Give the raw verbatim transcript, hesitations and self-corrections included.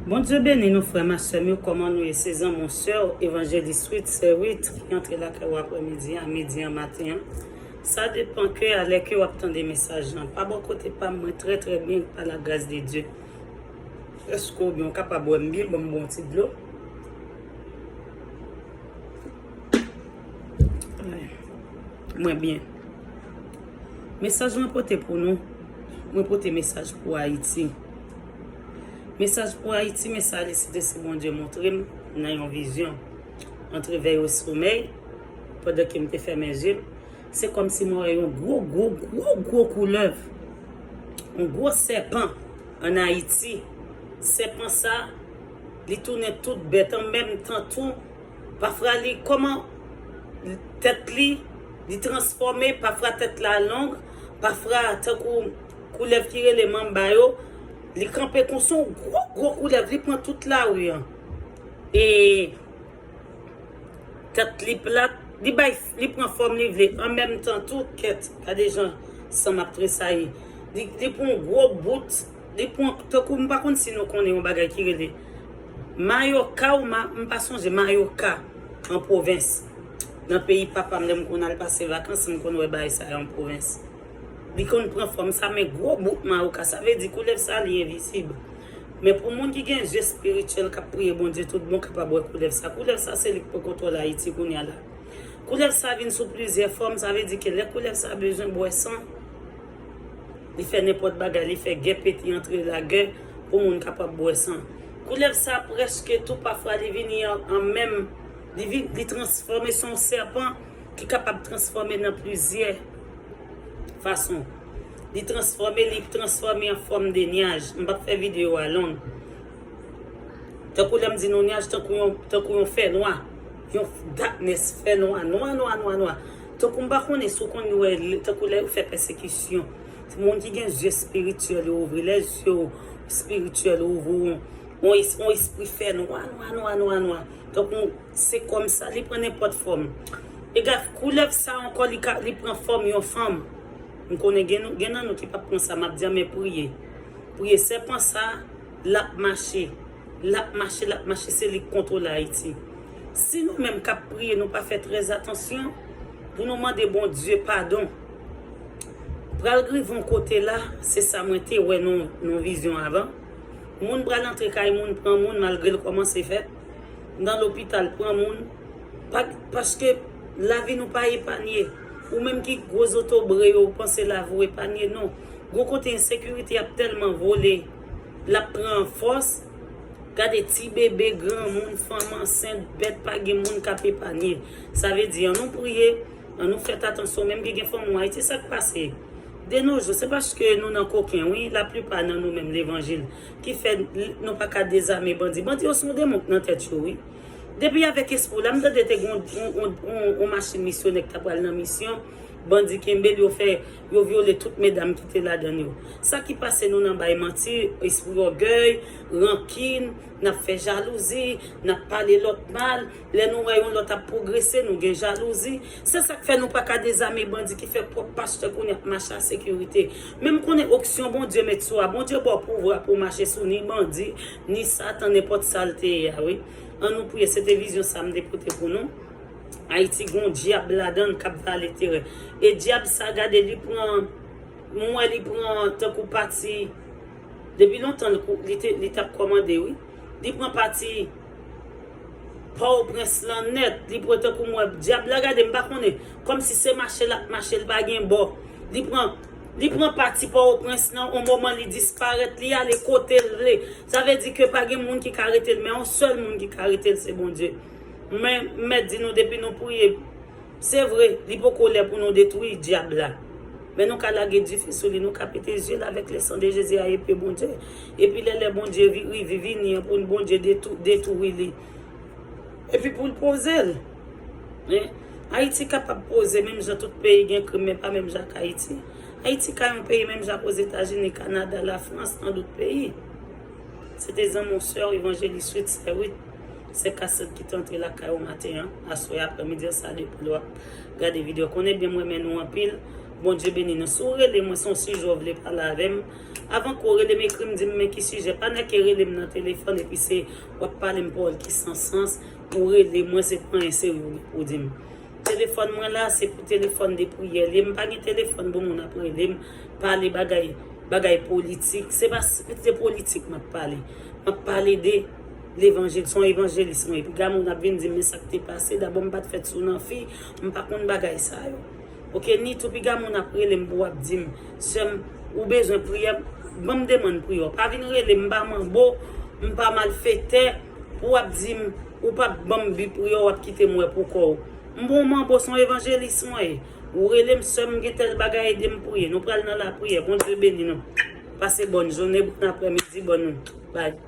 Bondye beni nou, frè m ak sè m yo. Kòman nou ye? Se zanmi w, sè w, Evanjelis Wit, sè Wit, ki antre lakay ou aprèmidi a, midi an, maten an. Sa depan ke a lè ke w ap tande mesaj lan. Pa bò kote pa m, mwen trè, trè byen, pa la gras de Dye. Èske w byen? W kapab wè m byen? Ban m bwè yon ti dlo. Mwen byen. Mesaj mwen pote pou nou, mwen pote mesaj pou Ayiti. Mesaj pou Ayiti, mesaj li se te si Bondye montre m nan yon vizyon. Antre vèy o somèy, pandan ke m te fèmen zye m, se kòmsi mwen wè yon gwo, gwo, gwo, gwo koulèv. Yon gwo sèpan ann Ayiti. Sèpan sa, li tounen tout bèt an menm tan tou. Pafwa li kòman tèt li, li transfòme, pafwa tèt la long, pafwa tankou koulèv ki rele manba yo, li kanpe konsa yon gwo, gwo koulèv, li pran tout lari an. E tèt li plat, li bay, li pran fòm li vle, an menm tan tou, kèt, gade jan san m ap tresayi. Li, li pran yon gwo bout, li pran, tankou m pa konn si nou konnen yon bagay ki rele mayoka ou ma, m pa sonje, mayoka an pwovens. Nan peyi papa m, lè m konn al pase vakans, m konn wè bagay sa yo an pwovens. Li konn pran fòm sa, men gwo bout mayoka, sa vle di koulèv sa li envizib. Men pou moun ki gen zye espirityèl k ap priye Bondye tout bon kapab wè koulèv sa. Koulèv sa se li k pran kontwòl Ayiti kounye a la. Koulèv sa vin sou plizyè fòm, sa vle di ke lè koulèv sa bezwen bwè san, li fè nenpòt bagay, li fè gè pete antre lagè pou moun kapab bwè san. Koulèv sa prèske tou pafwa li vini an, an menm, li, vi- li transfòme se yon sèpan ki kapab transfòme nan plizyè fason. Li transfòme, li transfòme an fòm de nyaj. M p ap fè videyo a long. Tankou lè m di nou nyaj, tankou yon, tankou yon fènwa. Yon darkness, fènwa, nwa, nwa, nwa, nwa. Tankou m pa konnen si w konn wè, tankou lè yo fè pèsekisyon. Moun ki gen zye espirityèl yo ouvri, lè zye espirityèl yo ouvri, yon, yon es- yon espri fènwa, nwa, nwa, nwa, nwa. Tankou se kòmsa, li pran nenpòt fòm. Ega, koulèv sa ankò, li, ka, li pran fòm yon fanm. M konnen gen, gen nan nou ki p ap pran sa m ap di a, men priye. Priye, sèpan sa, l ap mache. L ap mache, l ap mache, se li k kontwole Ayiti. Si nou menm k ap priye, nou pa fè trè atansyon pou nou mande Bondye padon, pral rive yon kote la, se sa mwen te wè nan, nan vizyon avan. Moun pral antre kay moun, pran moun, malgre l kòmanse fèt. Nan lopital, pran moun. Pa, paske lavi nou pa epanye. Ou menm ki gwo zotobre yo, ou panse lavi w epanye, non. Gon kote ensekirite ap tèlman vole, l ap pran fòs. Gade ti bebe, granmoun, fanm ansent, bèt, pa gen moun k ap epanye. Sa vle di, ann nou priye, ann nou fèt atansyon, menm ki gen fanmi w Ayiti, sa k pase? De nos jours, se paske nou nan koken, wi, laplipa nan nou menm levanjil, ki fè n- nou pa ka dezame bandi. Bandi yo se yon demon k nan tèt yo, wi. Depi avèk espri w la, m tande te gen yon, yon, yon, yon machin misyonè k ta pral nan misyon, bandi kenbe l, yo fè, yo vyole tout medam ki te ladan l yo. Sa ki pase, nou nan bay manti, espri ògèy, rankin, n ap fè jalouzi, n ap pale lòt mal. Lè nou wè yon lòt ap pwogrese, nou gen jalouzi. Se sa k fè nou pa ka dezame bandi ki fè pwòp pastè kounye a ap mache a sekirite. Men m konnen onksyon Bondye met sou a, Bondye ba w pouvwa pou w mache sou ni bandi, ni Satan, nenpòt sa l te ye a, wi. Ann nou priye, se te vizyon sa m te pote pou nou. Ayiti gon dyab ladan l k ap vale terè. E dyab sa, gade, li pran, mwen wè li pran tankou pati, depi lontan li kou- li te, li t ap kòmande, wi. Li pran pati Pòtoprens lan nèt, li pran tankou m wè dyab la, gade, m pa konnen. Kòmsi se mache l ap mache, l pa gen bò. Li pran, li pran pati Pòtoprens lan, yon moman li disparèt, li ale kote l vle. Sa vle di ke pa gen moun ki ka rete l, men yon sèl moun ki ka rete l, se Bondye. Men, m mèt di nou, depi nou priye, se vre, li poko lè pou nou detwi dyab la. Men nou ka lage dife sou li, nou ka pete zye l avèk le sang de Jésus a epe Bondye. Epi lè, lè Bondye vi- rive vini an, pou Bondye detou- detwi li. Epi pou l poze l. Hein? Ayiti kapab poze, menm jan tout peyi gen krim, men pa menm jan ak Ayiti. Ayiti ka yon peyi menm jan ak Ozetazini, Kanada, Lafrans, nan dòt peyi. Se te zanmi w, sè w, Evanjelis Wit, sè Wit, se kasèt ki te antre lakay ou maten an, aswè, aprèmidi an, sa depan lè w ap gade videyo. Konnen byen m renmen nou anpil. Bondye beni nou. Si w rele mwen, se yon sijè w vle pale avè m, Avan ke w rele m, ekri m, di m men ki sijè. Pa nèke rele m nan telefòn epi se w ap pale m pawòl ki san sans, ou rele mwen, se pa anyen serye ou di m. Telefòn mwen la, se pou telefòn de priyè li ye. M pa gen telefòn pou moun ap rele m, pale bagay, bagay politik. Se pa se politik m ap pale. M ap pale de levanjil, se yon evanjelis mwen. Epi gen moun ap vin di m men sa k te pase. Dabò m pa t fèt sou nan fi, m pa konn bagay sa yo. Oke, ni tou piga moun ap rele m pou w ap di m, sè m, ou bezwen priyè, ban m demann priyè. Pa vin rele m, m pa manbo, m pa malfektè, pou w ap di m, ou p ap ban m bi priyè, w ap kite m wè pou kò w. M bon manbo, se yon evanjelis mwen ye. Ou rele m, sè m, gen tèl bagay, ede m priye. Nou pral nan lapriyè. Bondye beni nou. Pase bòn jounen, bòn aprèmidi, bòn bay.